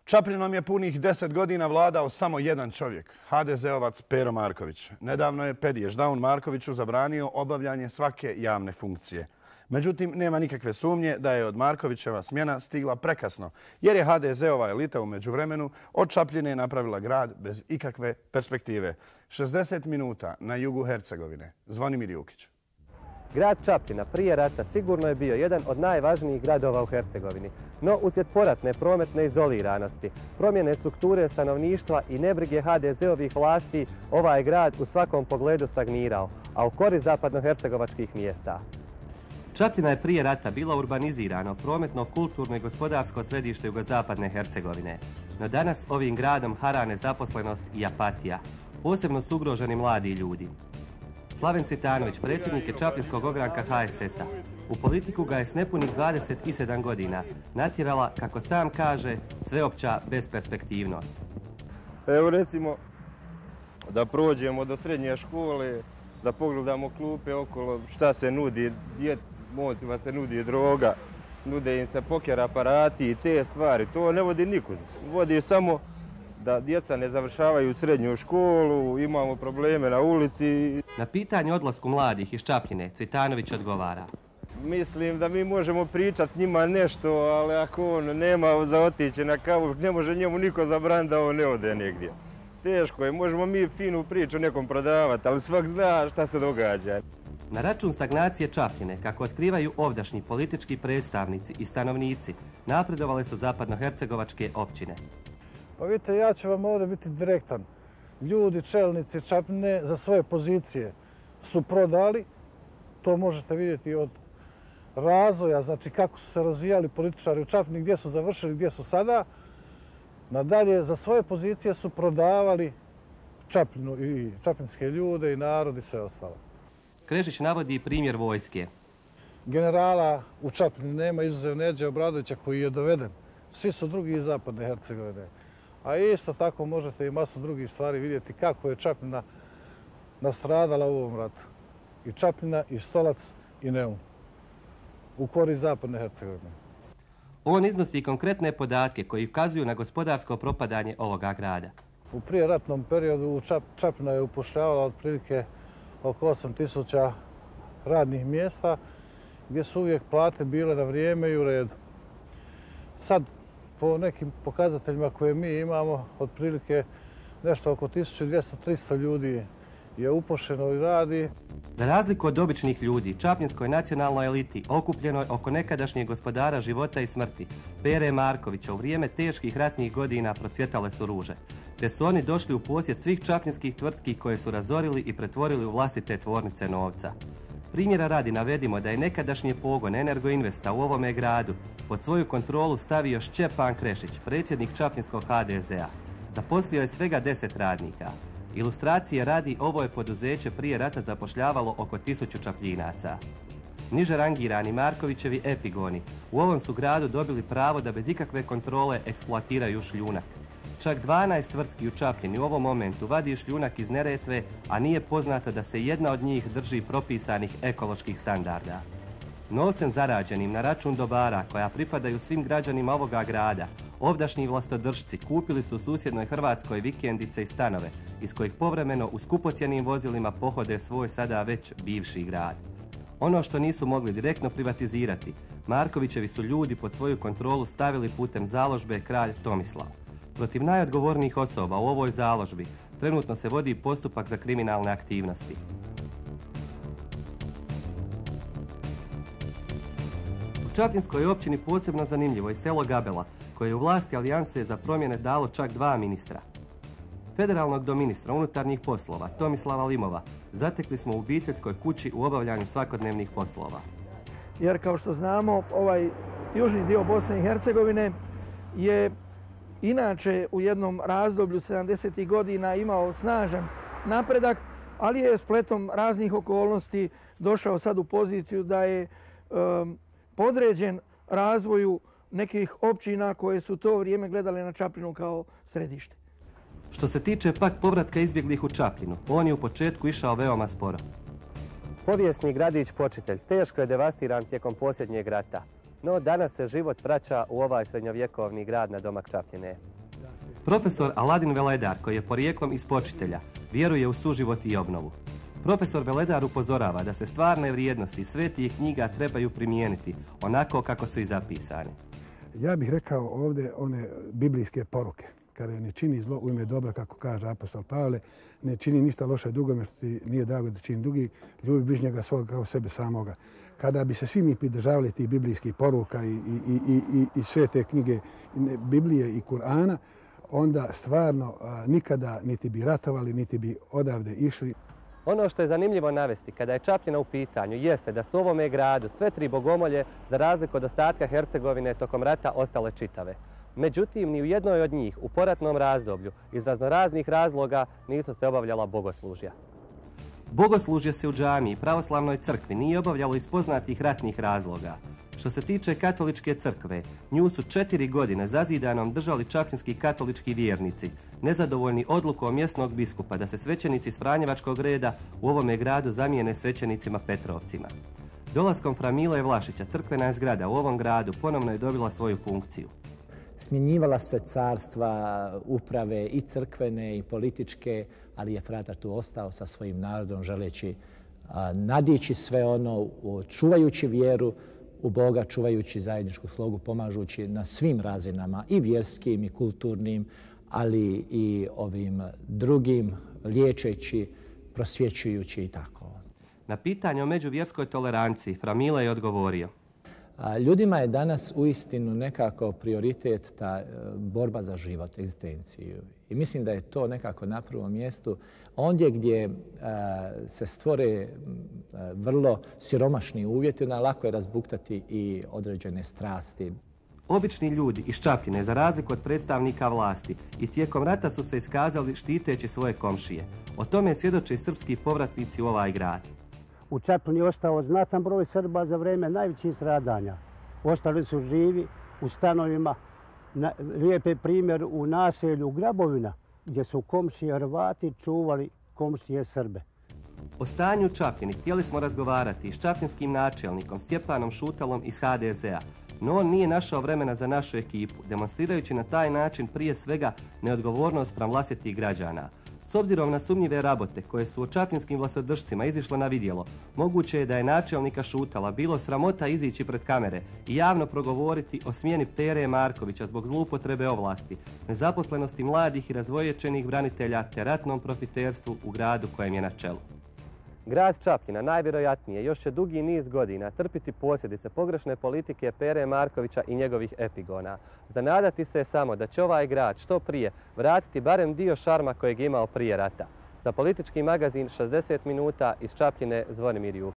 Čaplinom je punih 10 godina vladao samo jedan čovjek, HDZ-ovac Pero Marković. Nedavno je Pedi Ždaun Markoviću zabranio obavljanje svake javne funkcije. Međutim, nema nikakve sumnje da je od Markovićeva smjena stigla prekasno, jer je HDZ-ova elita u međuvremenu od Čapljine napravila grad bez ikakve perspektive. 60 minuta na jugu Hercegovine. Zvonimir Jukić. Grad Čapljina prije rata sigurno je bio jedan od najvažnijih gradova u Hercegovini. No, uslijed poratne prometne izoliranosti, promjene strukture stanovništva i nebrige HDZ-ovih vlasti, ovaj grad u svakom pogledu stagnirao, a u korist zapadnohercegovačkih mjesta. Čapljina je prije rata bila urbanizirano, prometno, kulturno i gospodarsko središte jugozapadne Hercegovine. No danas ovim gradom hara nezaposlenost i apatija. Posebno su ugroženi mladi ljudi. Slaven Cvitanović, predsjednik je Čapljinskog ogranka HSS-a. U politiku ga je s nepunih 27 godina natjerala, kako sam kaže, sveopća besperspektivnost. Evo recimo da prođemo do srednje škole, da pogledamo klupe okolo, šta se nudi, momcima se nudi droga, nude im se poker aparati i te stvari. To ne vodi nikud. Vodi samo da djeca ne završavaju srednju školu, imamo probleme na ulici. Na pitanje odlasku mladih iz Čapljine Cvitanović odgovara. Mislim da mi možemo pričati njima nešto, ali ako on nema za otići na kavu, ne može njemu niko zabraniti da on ne ode negdje. Teško je, možemo mi finu priču nekom prodavati, ali svak zna šta se događa. Na račun stagnacije Čapljine, kako otkrivaju ovdašnji politički predstavnici i stanovnici, napredovale su zapadnohercegovačke općine. Pa vidite, ja ću vam ovdje biti direktan. Ljudi, čelnici Čapljine za svoje pozicije su prodali, to možete vidjeti od razvoja, znači kako su se razvijali političari u Čapljini, gdje su završili, gdje su sada. Nadalje, za svoje pozicije su prodavali Čapljinu i čapljinske ljude i narod i sve ostalo. Krešić navodi i primjer vojske. Generala u Čapljini nema izuzev Neđe Obradovića koji je doveden. Svi su drugi iz zapadne Hercegovine. A isto tako možete i masu drugih stvari vidjeti kako je Čapljina nastradala u ovom ratu. I Čapljina, i Stolac, i Neum. U korist zapadne Hercegovine. On iznosi konkretne podatke koji ukazuju na gospodarsko propadanje ovoga grada. U prijeratnom periodu Čapljina je upošljavala otprilike oko 8000 radnih mjesta gdje su uvijek plate bile na vrijeme i u redu. Sad, po nekim pokazateljima koje mi imamo, otprilike nešto oko 1200-300 ljudi je upošljeno i radi. Za razliku od običnih ljudi, Čapljinskoj nacionalnoj eliti, okupljenoj oko nekadašnjeg gospodara života i smrti, Pere Markovića, u vrijeme teških ratnih godina procvjetale su ruže, te su oni došli u posjed svih čapljinskih tvrtki koje su razorili i pretvorili u vlastite tvornice novca. Primjera radi navedimo da je nekadašnji pogon Energoinvesta u ovome gradu pod svoju kontrolu stavio Šćepan Krešić, predsjednik Čapljinskog HDZ-a. Zaposlio je svega 10 radnika. Ilustracije radi, ovo je poduzeće prije rata zapošljavalo oko 1000 čapljinaca. Niže rangirani Markovićevi epigoni u ovom su gradu dobili pravo da bez ikakve kontrole eksploatiraju šljunak. Čak 12 tvrtki u Čapljini u ovom momentu vadi šljunak iz Neretve, a nije poznato da se jedna od njih drži propisanih ekoloških standarda. Novcem zarađenim na račun dobara koja pripadaju svim građanima ovoga grada, ovdašnji vlastodržci kupili su u susjednoj Hrvatskoj vikendice i stanove, iz kojih povremeno u skupocjenim vozilima pohode svoj sada već bivši grad. Ono što nisu mogli direktno privatizirati, Markovićevi su ljudi pod svoju kontrolu stavili putem založbe Kralj Tomislav. Protiv najodgovornijih osoba u ovoj založbi trenutno se vodi postupak za kriminalne aktivnosti. U Čapljinskoj općini posebno zanimljivo je selo Gabela, koje je u vlasti alijanse za promjene dalo čak 2 ministra. Federalnog doministra unutarnjih poslova, Tomislava Limova, zatekli smo u obiteljskoj kući u obavljanju svakodnevnih poslova. Jer kao što znamo, ovaj južni dio Bosne i Hercegovine je inače u jednom razdoblju 70. godina imao snažan napredak, ali je spletom raznih okolnosti došao sad u poziciju da je podređen razvoju nekih općina koje su to vrijeme gledale na Čapljinu kao središte. Što se tiče pak povratka izbjeglih u Čapljinu, on je u početku išao veoma sporo. Povijesni gradić Počitelj teško je devastiran tijekom posljednjeg rata, no danas se život vraća u ovaj srednjovjekovni grad na domak Čapljine. Profesor Aladin Veledar, koji je porijeklom iz Počitelja, vjeruje u suživot i obnovu. Profesor Veledar upozorava da se stvarne vrijednosti svetih knjiga trebaju primijeniti onako kako su i zapisane. Ja bih rekao ovdje one biblijske poruke. Kada ne čini zlo u ime dobra, kako kaže apostol Pavle, ne čini ništa loše drugome što ti nije drago da čini drugi, ljubi bližnjega svoga kao sebe samoga. Kada bi se svi mi pridržavali tih biblijskih poruka i sve te knjige Biblije i Kur'ana, onda stvarno nikada niti bi ratovali, niti bi odavde išli. Ono što je zanimljivo navesti kada je Čapljina u pitanju jeste da su u ovome gradu sve tri bogomolje, za razliku od ostatka Hercegovine, tokom rata ostale čitave. Međutim, ni u jednoj od njih u poratnom razdoblju iz raznoraznih razloga nisu se obavljala bogoslužja. Bogoslužje se u džamiji pravoslavnoj crkvi nije obavljalo iz poznatih ratnih razloga. Što se tiče katoličke crkve, nju su 4 godine zazidanom držali čapljinski katolički vjernici, nezadovoljni odlukom mjesnog biskupa da se svećenici s Franjevačkog reda u ovome gradu zamijene svećenicima Petrovcima. Dolaskom fra Mile Vlašića crkvena zgrada u ovom gradu ponovno je dobila svoju funkciju. Smjenjivala se carstva, uprave i crkvene i političke, ali je fratar tu ostao sa svojim narodom želeći nadići sve ono, čuvajući vjeru u Boga, čuvajući zajedničku slogu, pomažući na svim razinama i vjerskim i kulturnim, ali i ovim drugim, liječeći, prosvjećujući i tako. Na pitanje o međuvjerskoj toleranciji fra Mile je odgovorio: ljudima je danas uistinu nekako prioritet ta borba za život, egzistenciju. I mislim da je to nekako na prvom mjestu. Ondje gdje se stvore vrlo siromašni uvjeti, lako je razbuktati i određene strasti. Obični ljudi iz Čapljine, za razliku od predstavnika vlasti, i tijekom rata su se iskazali štiteći svoje komšije. O tome svjedoče i srpski povratnici u ovaj grad. U Čapljini je ostao znatan broj Srba za vrijeme najvećih stradanja. Ostali su živi u stanovima. Lijep je primjer u naselju Grabovina, gdje su komšije Hrvati čuvali komšije Srbe. O stanju u Čapljini htjeli smo razgovarati i s čapljinskim načelnikom Stjepanom Šutalom iz HDZ-a, no on nije našao vremena za našu ekipu, demonstrirajući na taj način prije svega neodgovornost spram vlastitih građana. S obzirom na sumnjive rabote koje su o čapljinskim vlastodržcima izišle na vidjelo, moguće je da je načelnika Šutala bilo sramota izići pred kamere i javno progovoriti o smjeni Pere Markovića zbog zloupotrebe ovlasti, nezaposlenosti mladih i razvojećenih branitelja te ratnom profiterstvu u gradu kojem je na čelu. Grad Čapljina najvjerojatnije još će dugi niz godina trpiti posljedice pogrešne politike Pere Markovića i njegovih epigona. Zanadati se samo da će ovaj grad što prije vratiti barem dio šarma kojeg je imao prije rata. Za politički magazin 60 minuta iz Čapljine, Zvonimir Jukić.